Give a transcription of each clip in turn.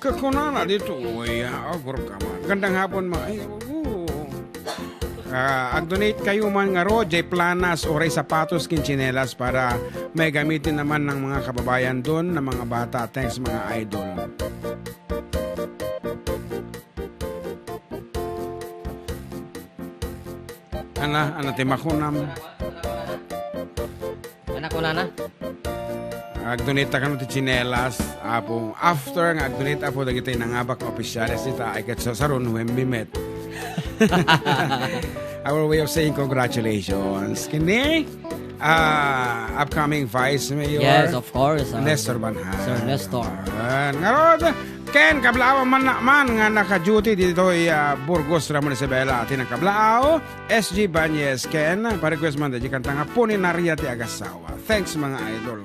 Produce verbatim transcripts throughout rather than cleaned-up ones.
Kakunana ditoy, ah, agurk ka man. Gandang hapon, ma-, ay, oo. Ah, ag-donate kayo man ngarud, jay planas, uray sapatos ken tsinelas para may gamitin naman ng mga kababayan doon na mga bata. Thanks, mga idol. Ana, ana ti makunam. Ana kunana? Ag-donate ta kano ti tsinelas, Apo. After nga ag-donate, Apo, dagiti nangabak nga opisyales dita, ay ket sasaron when we met. Our way of saying congratulations. Kini, ah, upcoming Vice Mayor, Yes, of course, ah, Nestor Banhan. Sir Nestor. Ayan. Ngarud, Ken, kablaaw man, man nga naka-duty ditoy, ah, Burgos, Ramon Isabela, ti nakablaaw. S G Banez, Ken, pa-request man, di kanta nga Punenaria ti Agasawa. Thanks, mga idol.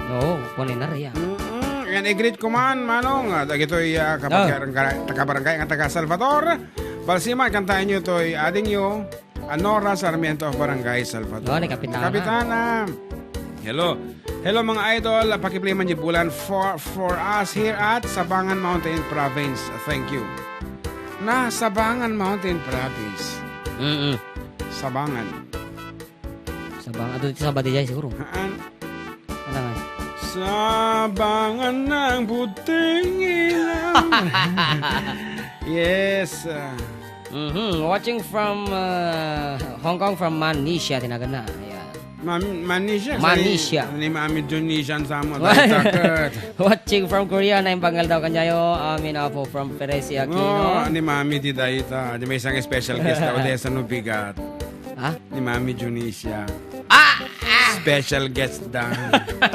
Oo, Punenaria. Mm-mm. And i-greet ko man, Manong, ah, dagitoy, ah, Ah. kabarangay, kabarangay nga taga Salvador. Balsiman, kantaen nyo toy ading nyo, Anora Sarmiento of Barangay Salvador. Oh, ni Kapitana. Kapitana. Hello. Hello, mga idol. Pakiplay man yung bulan for, for us here at Sabangan Mountain Province. Thank you. Na Sabangan Mountain Province. Mm-mm. Sabangan. Sabang, adu ti Sabadi jay siguro. Haan? Ano nga? Sabangan ng puting ilang. Yes. Ah. Mhm. Watching from, uh, Hong Kong, from Manisha, tinagan na. Ayan. Man-, Manisha. Manisha. Ni Mami Junisian sa mo. Watching from Korea, na yung pangal daw kanyayo. Amin, Apo, from Perez Aquino. Oh, ni Mami di dayta. Di may isang special guest daw. Di sa no bigat. Ha? Ni Mami Junisia. Ah! Ah! Special guest da.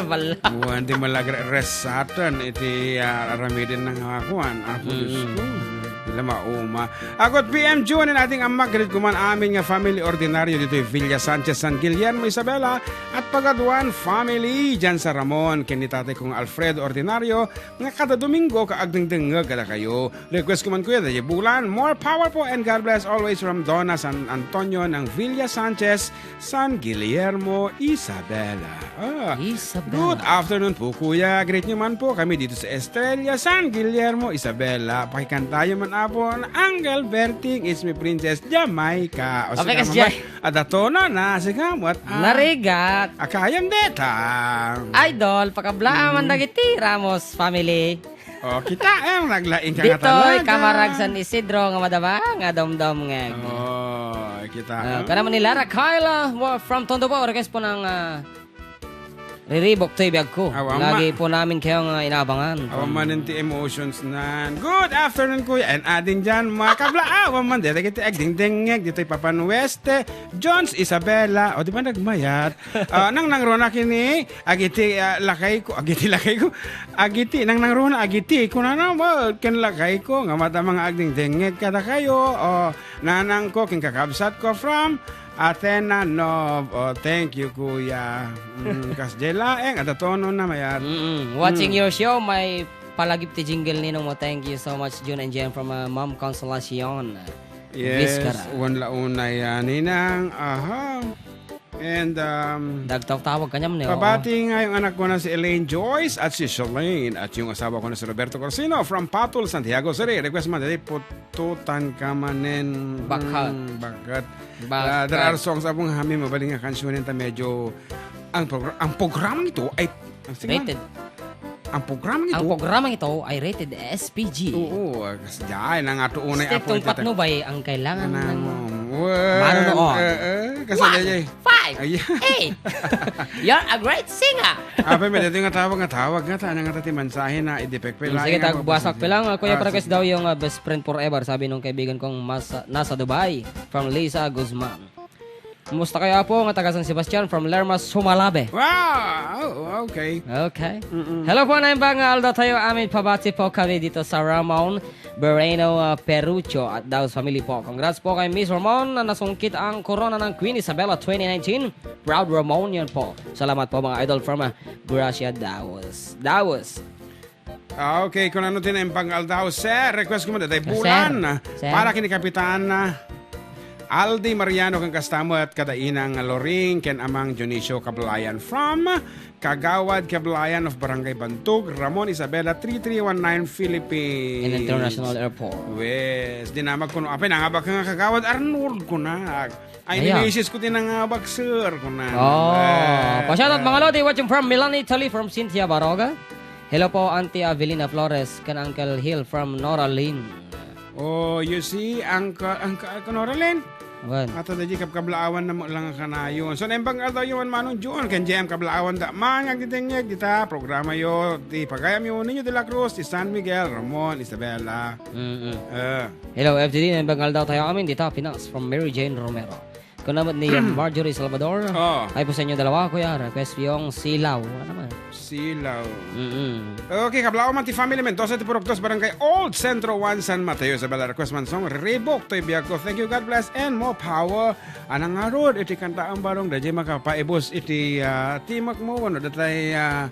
Wala. Wan, di malagre-, resatan iti, ah, aramiden ng hakuan. Apo, Diyos ko. Mm. Ila mauma. Ako't P M June, in ating amak, greet ko man amin nga family ordinaryo ditoy Villa Sanchez, San Guillermo, Isabela, at Pagaduan family, dyan sa Ramon, ken ni tatay kong Alfredo Ordinario, nga kada Domingo ka agdengdengngeg kadakayo. Request ko man, kuya, daydi bulan, more power po and God bless always from Donna San Antonio ng Villa Sanchez, San Guillermo, Isabela. Ah, Isabela. Good afternoon po, kuya. Greet niyo man po kami dito sa Estrella, San Guillermo, Isabela. Pakikantayo man, Apo, na Uncle Berting, It's Me Princess, Jamaica. O, Papikas sige, dyan. Mama, adatono na, sige, what? Ah. Narigat. Akayam deta. Idol, pakablaan man Mm. dagiti Ramos family. Oh, kita, eh, naglaing ka nga Ditoy, talaga. Camarag San Isidro nga madama nga domdom nga. Oh, kita, Ah, ah. Kana man ni Lara Kyle, ah, wa-, from Tondo po, request po ng, ah, Riribok toy biag ko. Awa, Lagi ma- po namin kayong, ah, inaabangan. Awa man ti emotions nan. Good afternoon, kuya. And ading dyan, mga kabla. Awa man, dito kita agdingdingeg, dito Papan Weste, Jones Isabela. O, di ba nagmayat? Ah, nang nangruna kini, agiti, ah, lakay ko, agiti lakay ko, agiti, nang nangruna, agiti, kunana mo, ken lakay ko, nga mata mga agdingdingeg kada kayo, o, nanang ko, ken kakabsat ko from Athena Nov. O, thank you, kuya. Mm, kas jay laeng, adda tono na mayat. Mm-mm. Watching Mm. your show, may palagip ti jingle ninong mo. Thank you so much, June and Jen, from, uh, Ma'am Consolacion. Yes, Vizcara. Wan la unay, ah, ninang. Aha. And, um, Dagtaw-tawag kanyam ni, oo. Pabati nga yung anak ko na si Elaine Joyce at si Shalane at yung asawa ko na si Roberto Corsino from Patol, Santiago City. Request man, dali, pututan ka manen. Bakat. Mm, bakat. Bakat. Ah, there are songs, abong hami, mabaling nga kansunin ta medyo, ang progr-, ang programang ito ay, ang sige man. Rated. Ang programang ito. Ang programang ito ay rated S P G. Oo, ah, kas-, dyan, ang ato unay Stay apo tuned, ito, patnubay ang kailangan Anang, ng um, well, manunood. Eh, eh, kasi One, dyan, eh. Five, Ay. Eight. You're a great singer. Apa, may dito nga tawag, nga tawag, nga ta-, nga ta-, ti mensahe na idipek, pe, Mm, sige, laing nga tagbuasak, pagpasensya. Pe lang. Ah, Kuya Ah, Parakes sige. daw yung, ah, best friend forever, sabi nung kaibigan kong mas, nasa Dubai, from Lisa Guzman. Kumusta kayo, Apo? Nga taga San Sebastian, from Lerma, Sumalabe. Wow! Oh, okay. Okay. Mm-mm. Hello po, naimbag nga aldaw tayo, amin pabati po kami dito sa Ramon Bereno, uh, Perucho at Daos family po. Congrats po kay Miss Ramon na nasungkit ang corona ng Queen Isabella twenty nineteen. Proud Ramonian po. Salamat po, mga idol, from, uh, Gracia Daos. Daos. Ah, okay, kung ano ti naimbag nga aldaw, sir, request ko mo, dayta Sir. bulan. Sir. Para kini Kapitan, ah, Aldi Mariano ken kasta met kada inang Loring ken amang Dionisio Kablayan from Kagawad Kablayan of Barangay Bantog, Ramon Isabela, three three one nine Philippines. An international airport. Wes, dinamag kuno. Apay, nangabak nga Kagawad Arnold kunak. Ay, ni Ayan. misis ko ti nangabak, sir, kunak. Oh, Eh, pa-shoutout, eh. Mga lodi, watching from Milan, Italy, from Cynthia Baroga. Hello po, Auntie Avelina Flores, kan Uncle Hill from Nora Lynn. Oh, you see, Uncle, Uncle, Uncle Nora Lynn. Wen. Ato da di kabkablaawan na mo lang kanayon. So, naimbag aldaw yo man Manong John, ken J M Kablaawan da man, nga agdidengngeg dita programa yo, ti pagayam yo, Niño de la Cruz, ti San Miguel, Ramon, Isabela. Mm-mm. Eh. Hello, F G D, naimbag aldaw tayo amin, dita Pinas, from Mary Jane Romero. Kuna met ni Marjorie Salvador. Oh. Ay po sa inyo dalawa, kuya. Request yung Silaw. Ano man? Silaw. Mm-mm. Okay, kablawan man ti family Mendoza ti Purok Dos, Barangay Old Centro One, San Mateo, Isabela. Request man song, Ribok toy biag ko. Thank you, God bless, and more power. Anang ngarud, iti kanta ang barong, da di makapaibos iti, ah, timak mo, ano, datay, ah,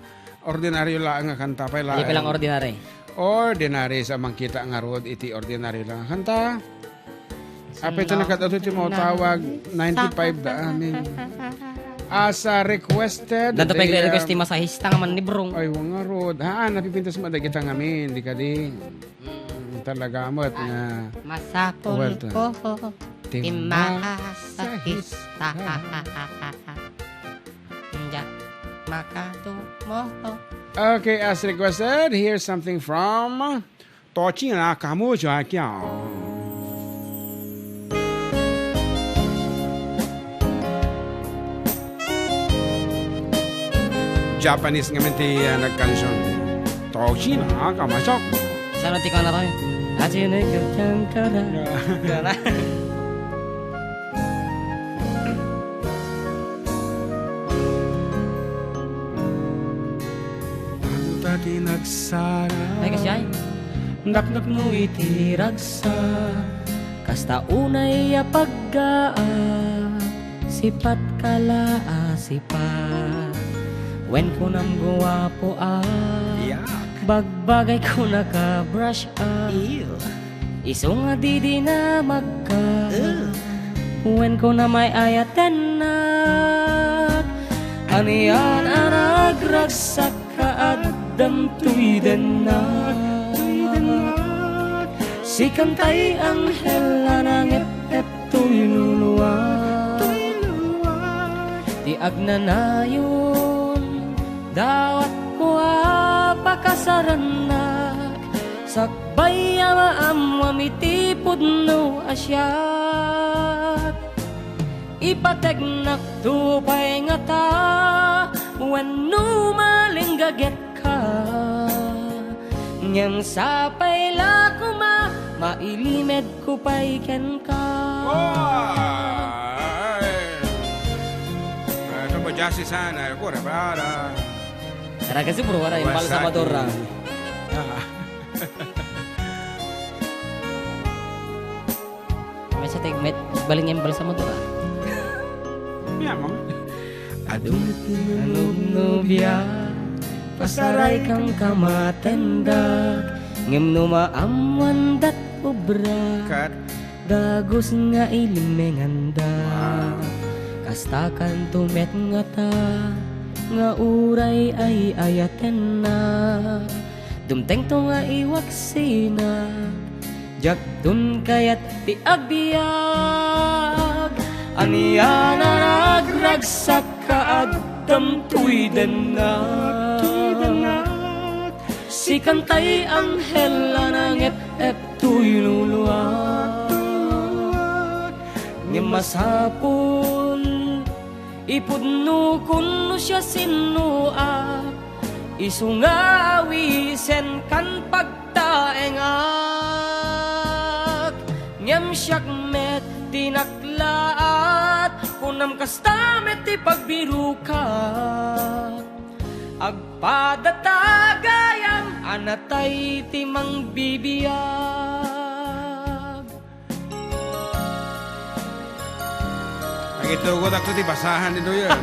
ordinaryo laeng nga kanta, pay Di laeng. Palang ordinary. Ordinary sa mangkita ngarud iti ordinaryo laeng nga kanta. Apay ta nagkadto ti mautawag, ninety-five da amin. As, ah, requested, Danta pay the, request ti um, masahista nga man ni Brong. Ay, wa ngarud. Haan, napipintas mo dagita ngamin, di kadi. Mm, talaga met nga Masapul Well, ko ti ti masahista. masahista. Diak makatumo. Okay, as requested, here's something from Tochi Nakamojo Akia. Japanese ngamin ti, ah, nagkansion. Tochi Nakamojo. Sana ti kana tayo. Achi ne kang kara. Kana. Anta ti nagsara. Ay, kasi ay. Napnapno iti ragsak. Kasta unay a paggaak. Sipat ka la a sipat. Wen kunam guapo a. Yak. Bagbagay ko naka-brush up. Ew. Isu nga didinamagka. Ugh. Wen ko na may ayatennak. Anian a nagragsak ka addam toy dennak. Sikan tay anghel a nangep-ep toy luluak. Ti agnanayon, dawat ko a pakasarannak. Sak Bay a maammoam iti pudno a siak. Ipategnak to pay ngata wenno malinggagetka. Ngem sapay la koma mailimedko pay kenka. Ay. Ay, ito ba, Jassy San? Ay, kura, para. Tara, kasi puro wala yung Wasa- balsamador, ah. Ah. May sa tig-, met, baling yung balsamador, ah. Kaya mo. Adu, anong nobya, pasaray kang kamatendak, ngem no maammoandat obra. Cut. Dagus nga ilimenganda. Wow. Kasta kanto met ngata, nga uray ay-ayatenna. Dumtengto nga iwaksina, diakdon kayat ti agbiag. Ania na nagragsak ka addam toy dennak. Sikan tay anghel a nangep-ep toy luluak. Ngem masapul, ipudnokon no siasinoak. Isu nga awisen kan pagtaengak. Ngem siak met ti naklaat, kunam kasta met ti pagbirokak. Agpadata gayam a natay ti mangbibiag. Agitugotak to ti basahan ni Doyen.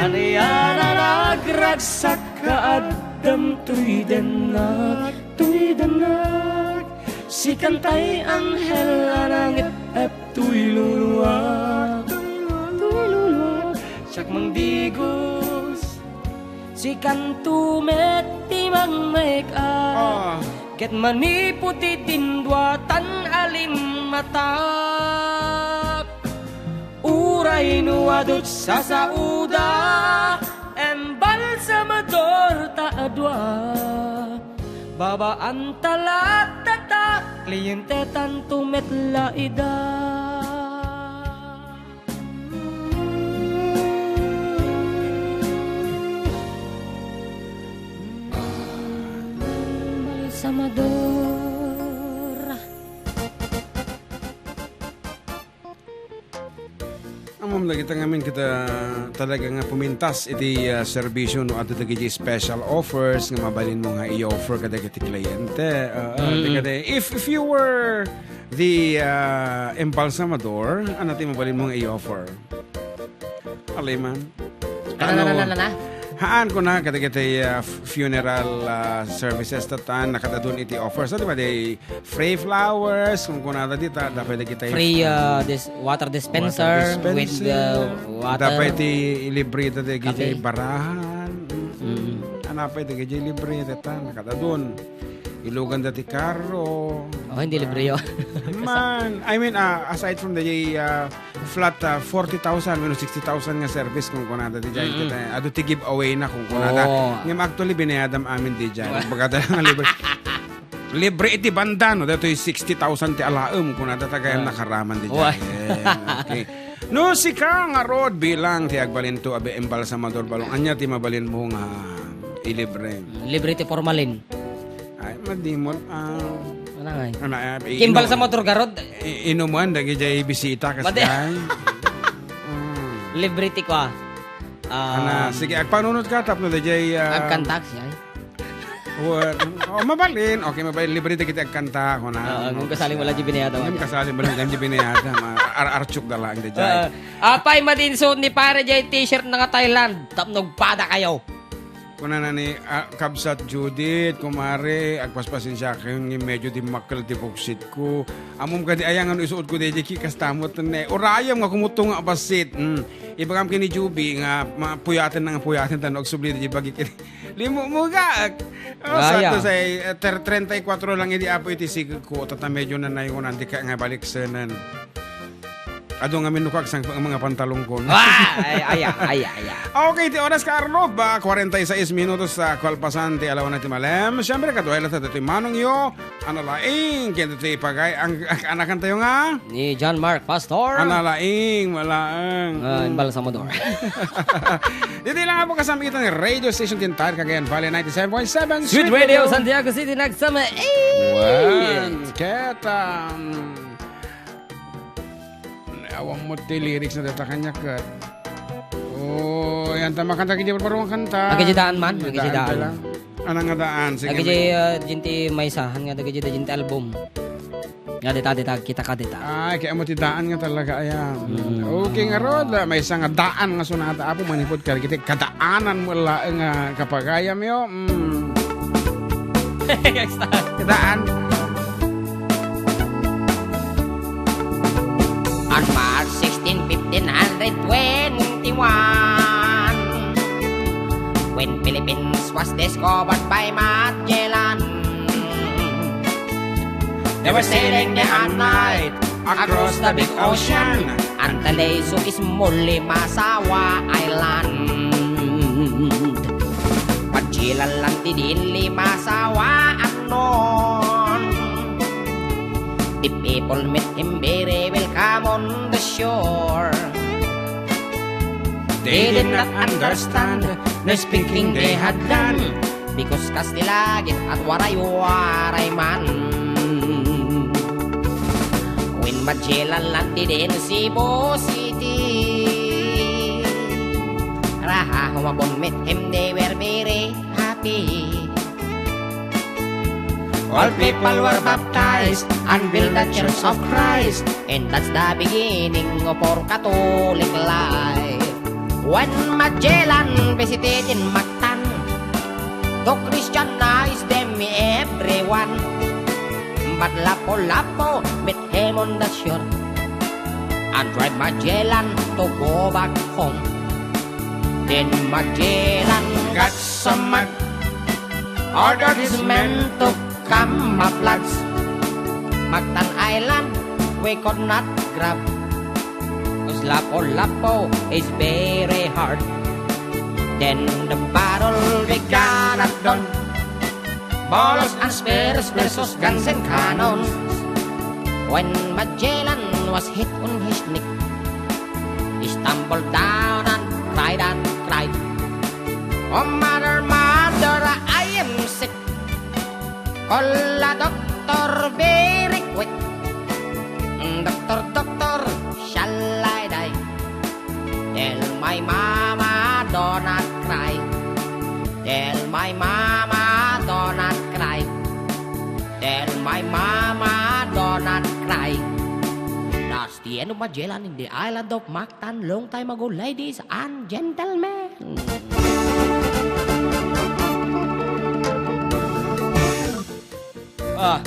Ania na nagragsak ka addam toy dennak, toy dennak. Sikan tay anghel a nangep-ep Toy luluag, toy luluag, siak mangdigos. Sikanto met ti mangmeg-a. Ah. Ket manipud ti dindua tan alimmatak. Uray no adu ti sasaoda, embalsamador ta a dua. Babaan ta la ta ta, kliente tanto met la ida. Balsamador. Ammom dagita ngamin ket talaga nga pumintas iti, ah, serbisyo no adda dagiti special offers nga mabalinmo nga i-offer kadagiti kliente. Ah, ah, di Mm. kadi, if, if you were the, ah, embalsamador, ano ti mabalinmo nga i-offer? Aliman. Ano, ano, ano, ano, ano? Haan, kuna, kadagiti, ah, f-, funeral, ah, services tatan, nakadadun iti offers. Di ba, di free flowers, kung kunada dita, dapat dagiti Free, ah, dis-, water dispenser Water with dispenser. the water. Dapat iti libre dagiti Kape. barahan. Mm. Anapay dagiti libre dita, nakadadun. Ilugan dati karro. Oh, hindi libre yun. Man, I mean, ah, aside from the, ah, flat, ah, forty thousand, wenno sixty thousand nga service kung kunada di jay Mm-mm. kita. Adu ti giveaway na kung kunada. Oo. Ngem actually, binayadam amin di jay. Bagada lang nga libre. Libre iti banda, no? Datoy sixty thousand ti alaem, kunada tagayam Ah. nakaraman di Uy. jay. Eh, okay. No, sika ngarud bilang ti agbalinto a be-, embalsamador balong, anya ti mabalinmo nga ilibre? Libre ti formalin. Ay, madimot, ah, Ano nga eh? ano, ah, Kimbal inu-, sa motor garod. i-, inuman, dagiti bisita, kas Madi- jay. Mm. Libre ti kwa. Ana, Um, sige, agpanunot ka, tapno dagiti, ah, Agkantak siya. Wa-, oh, mabalin. Okay, mabalin. Libre dagiti agkanta, ako na. Oo, kung kasali mo lang di binayad, Kung ano? kasali mo lang di binayad, ma-, ar-, archuk da lang, di jay. Oo. Apay, madinso ni pare jay t-shirt nga Thailand. Tapno agpada kayo. Kunana ni, ah, Kabsat Judith, kumare, agpaspasensiakayon nga medyo dimmakkel ti buksit ko. Ammom kadi aya nga no isuot ko daydi ki kasta met ne. Urayem nga kumutto nga bassit. Mm. Ibagam ken ni Juby nga ma-, puyaten na nga puyaten ta no agsubli daydi bagi ken limumugak. Oh, Aya. Sakto say, eh, ter-, treinta y cuatro lang idi apo iti sigeg ko. Tata medyo nanay ko nandika nga baliksenen. Adu ngamin no ko agsangpet nga mga pantalon ko. Ah! Ay, aya, aya, aya. Okay, ti oras, Carlo, ba, kwarenta y seis minutos sa kalpasan ti alawana ti malem. Siyempre, kaduay lang tayo ti manong yo. Ano laing, kaya ti pagay, ang, ang anakan tayo nga? Ni John Mark Pastor. Ano laing, malaang. Ah, embalsamador. Dito lang po kasamitan ni Radio Station ti entire Cagayan Valley, ninety-seven point seven Sweet Radio, Santiago City, nagsama. Eh! Wan, keta, mm, Awan mo ti lyrics na data kanya ket. Oh, yan ta makanta kiti parang kanta. Agay daan man, agay Daan daan. ka lang. Anang nga daan? Sige, Agay, may ah, jinti maysahan nga, agay jinti album. Nga dita, dita, kita ka dita. Ay, kaya mo ti daan nga talaga, ayan. Mm. Okay nga rod, ah, maysa nga daan nga sunata, apo, manipod ka, kiti kadaanan mo la nga kapagayam yo. Mm. Daan. On March sixteen, fifteen hundred twenty-one, when Philippines was discovered by Magellan, they were sailing day and night across the big ocean until they saw a small Limasawa Island. Magellan landed in Limasawa at noon. The people met him very welcome on the shore. They did not understand the speaking they had done, because Kastilagin at Waray-Waray man. When Magellan landed in Cebu City, Raha who upon met him, they were very happy. All people were baptized and built the Church of Christ, and that's the beginning of our Catholic life. When Magellan visited in Mactan, to Christianize them everyone. But Lapu-Lapu met him on the shore. Drive Magellan to go back home. Then Magellan got so mad, ordered his men to come up lads. Mactan Island we could not grab, 'cause Lapu-Lapu is very hard. Then the battle began at dawn. Bullets and spears versus guns and cannons. When Magellan was hit on his knee, he stumbled down and cried and cried, "Oh, mother, mother, I am sick. Call a doctor very quick. Doctor, doctor, shall I die? Tell my mama, do not cry. Tell my mama, do not cry. Tell my mama, do not cry." That's the end of Magellan in the island of Mactan long time ago, ladies and gentlemen. Ah,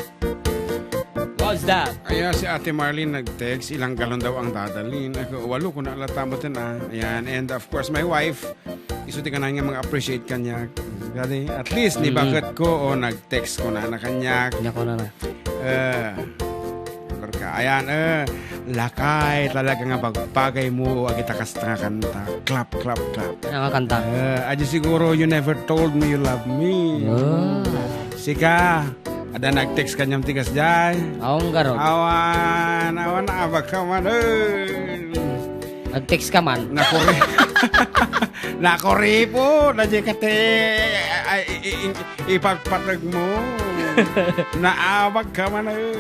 what's that? Ayan, si Ate Marlene nag-text, ilang galon daw ang dadalhin. Ako, walo ko na alata mo din, ah. Ayan, and of course, my wife, isu ti kanan nga mga appreciate kanya. Kasi at least, Mm. nibagat ko o nag-text ko na na kanya. Kanya ko na na. Eh, Lorca, ayan, eh, lakay talaga nga bagbagay mo, agita kasta nga kanta. Clap, clap, clap. Nga kanta. Eh, adi siguro, "You never told me you love me." Ah. Sika, ada nag-text kanyam tigas jay. Awan garod. Awan, awan, abag ka man, eh. Nag-text ka man. Nakuri-, nakuripo, na di ka te, ay, i-, i-, ipagpatag mo. Naabag ka man, eh.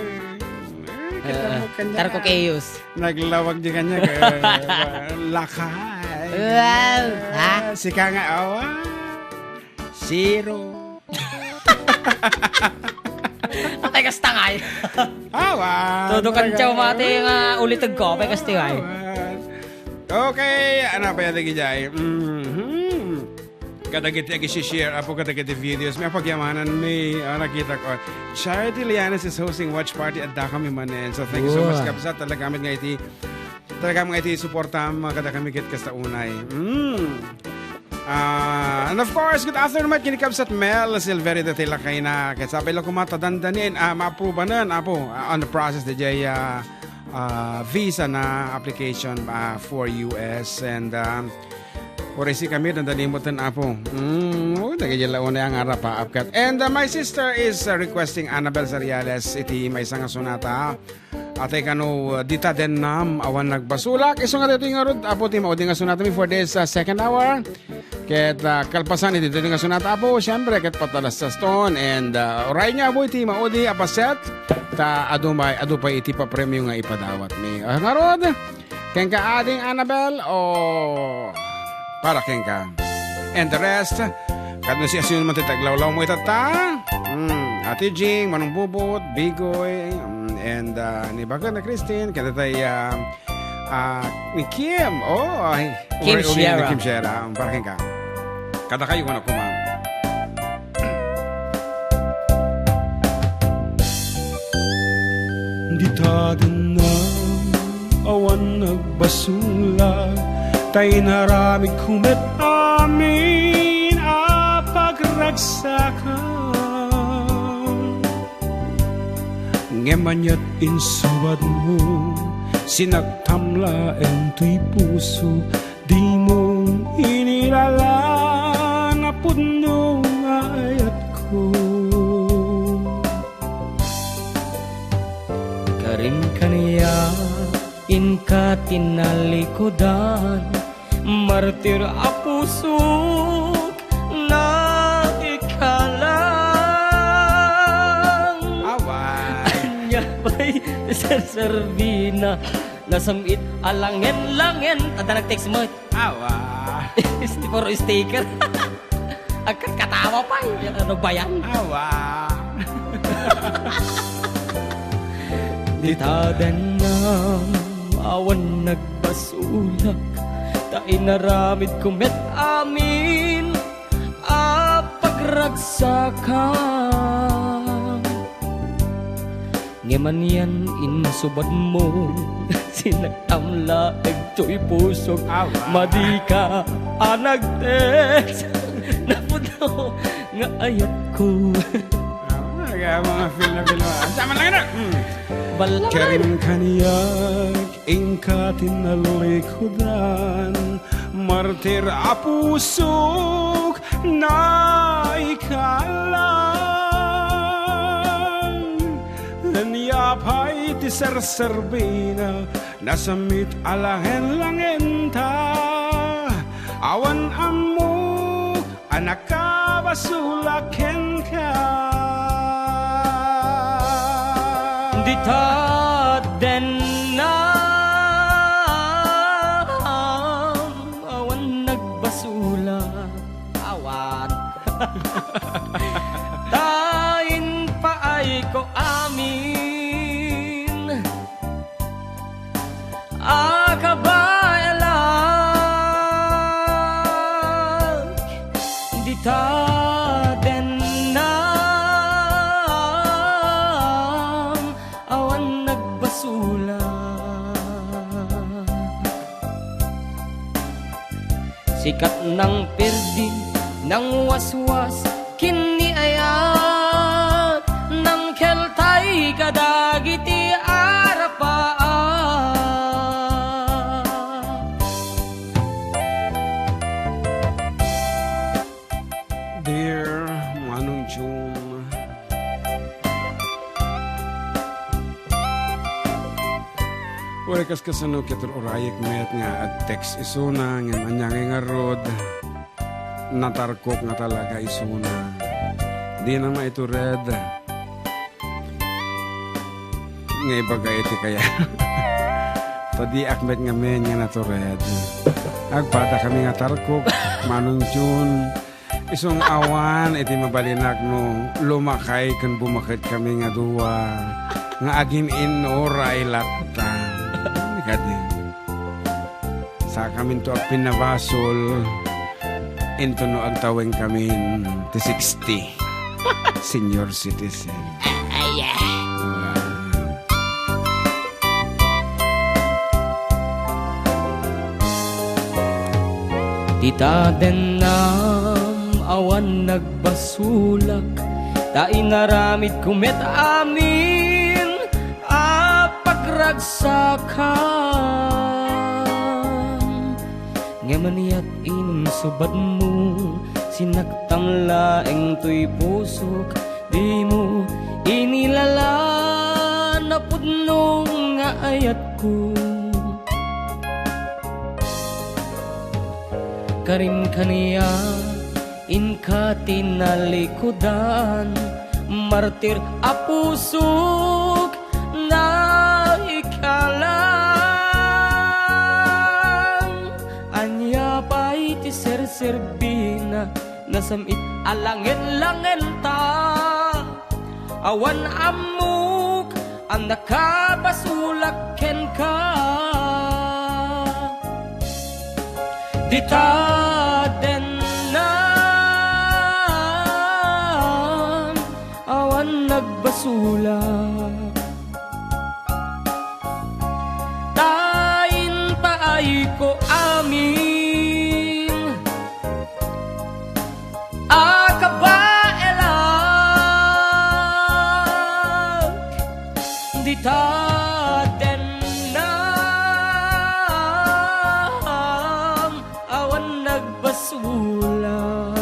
Eh, kita Eh, mo kanya. Tarko Chaos. Naglawag di kanya, eh, lakay. Wow, ha? Sika nga, awa. Zero. Patay ka sa tangay. Awan. Todo kan Talaga. Tiyaw mati nga ulitag ko, patay ka sa tangay. Awan. Okay, ano pa yan, Jay? Mhm. Kadagiti agi-share, apo, kadagiti videos. May pagyamanan, may, ah, nakita ko. Charity Lianes is hosting watch party at Dakami Manen. So, thank you so much, Wow. Kabsat. Talaga, amit nga iti Talaga nga iti suportam, mga kadakami ket kasta unay. Mm. Ah, and of course, good afternoon, Mike. Kinikabsat Mel Silverio de Tela Kayna. Ket sapay la kuma ta dandanin, ah, maaprubanan, apo, ah, on the process, the J, ah, ah, visa na application, ah, for U S. And, ah, uraysi kami, dandanin mo ten, apo. Mm, oh, nagigil la unay ang arap, ha, apkat. And, ah, my sister is, ah, requesting Annabel Seriales, iti maysa nga sonata. Atay kano, uh, dita dennam, awan nagbasolak. Isu nga daytoy ngarud, Apo, ti maudi nga sonatami for this, uh, second hour. Ket, uh, kalpasan iti daytoy nga sonata, Apo, siyempre, ket patalastaston. And, uh, uray nga, Apo, iti maudi a paset, ta adu may, adu pay iti papremio nga ipadawatmi. Uh, ngarud, kenka, Ading Annabel, o para kenka? And the rest, kadno siasino man ti taglawlaw mo itatta? Mm, Ate Jing, Manong Bubot, Bigoy, mm, and, uh, ni Bagan na Christine, kada tay, uh, uh, ni Kim. Oh, ay, Kim uri-uri ni Sierra. Kim Sierra. Para kenka. Kada kayo ko na kuma. Dita dennam, awan nagbasolak, ta inaramidko met amin a pagragsakan. Ngem aniat insubadmo, sinaktam laeng toy puso, dimo inilalan a pudno nga ayatko. Karim kaniak, inka tinalikudan, martir a pusok, naikalang. Awan. Ania pay ti serserbina, nasam-it a langen-langen, adda nag-text met. Awa. Isti puro sticker. Agkatkatawa pay. Ano ba yan? Awa. Dita dennam, awan nagbasolak, ta inaramidko met amin a pagragsakan. Ngem anian insubadmo, Sinaktam laeng toy pusok. Awa. Madika a nag-text. Napudno nga ayatko. Awa, kaya mga feel na feel mo. Sama lang na. Mm. Balaman. Karim kaniak, inka tinalikudan, martir a pusok, naikalang. Ania pay ti serserbina, nasammit a langen-langenta, awan ammok a nakabasolak kenka. Dita dennam, awan nagbasolak. Awan. Ta impaayko amin a kabaelak dita dennam, awan nagbasolak. Sikat nang pirdi, nang waswas, ken ni ayat, nang keltay kadagiti arapaak. Dear Manong Jun, uray kas kasano ket urayek met nga ag-text isuna, ngem ania ngay ngarud, natarkok nga talaga isuna. Dina maitured. Nga ibaga iti kaya. Ta diak met ngamin nga natured. Agpada kami nga tarkok, Manong Jun. Isu nga awan iti mabalinak no lumakay ken bumaket kami nga dua nga agin-innuray latta. Kadi. Sakaminto a pinabasol, intono agtawengkamin ti sixty. Senior citizen. Ay, ay. Dita dennam, awan nagbasolak, ta inaramidko met amin a pagragsakan. Ngem aniat insubadmo, sinaktam laeng toy pusok, dimo inilala napudno nga ayatko. Karim kaniak, inka tinalikudan, martir a pusok, naikalang. Ania pay ti serserbina, nasam-it a langen-langenta. Awan ammok a nakabasolak kenka. Dita dennam, awan nagbasolak. Ta impaayko amin a kabaelak dita dennam, awan nagbasolak.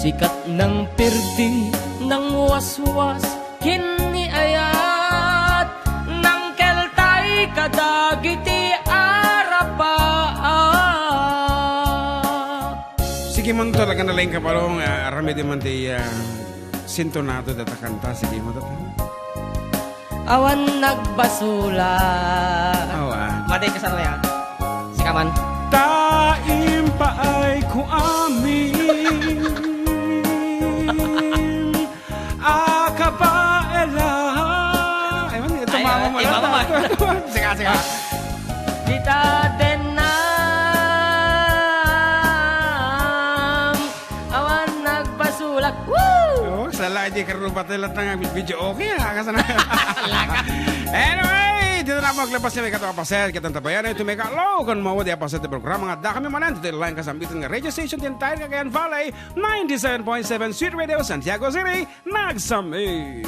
Sikat nang pirdi, nang waswas, ken ni ayat, nang keltay kadagiti arapaak. Sige man, talaga na lang kapalong, ah, aramid man ti, ah, sintonado data kanta. Sige mo, data. Awan nagbasolak. Awan. Maday ka sa roya. Sika man. Ta impaayko amin a kabaela. Ay, man, ito. Ay, mama mo ay, lang. Mama mo. Sika, sika. Dita dennam, awan nagbasolak. Woo! Oh, Lalaki, di ka rin patay lahat ng video. Okay, ha? Kasana. Anyway, dito na po aglapas niya may katawa paset. Kitang tabayan na ito may kalaw. Kung mawad, di paset ng programa nga dakami manan. Dito lang kasambitan nga radio station, the entire Cagayan Valley, ninety-seven point seven Sweet Radio, Santiago City, nagsami.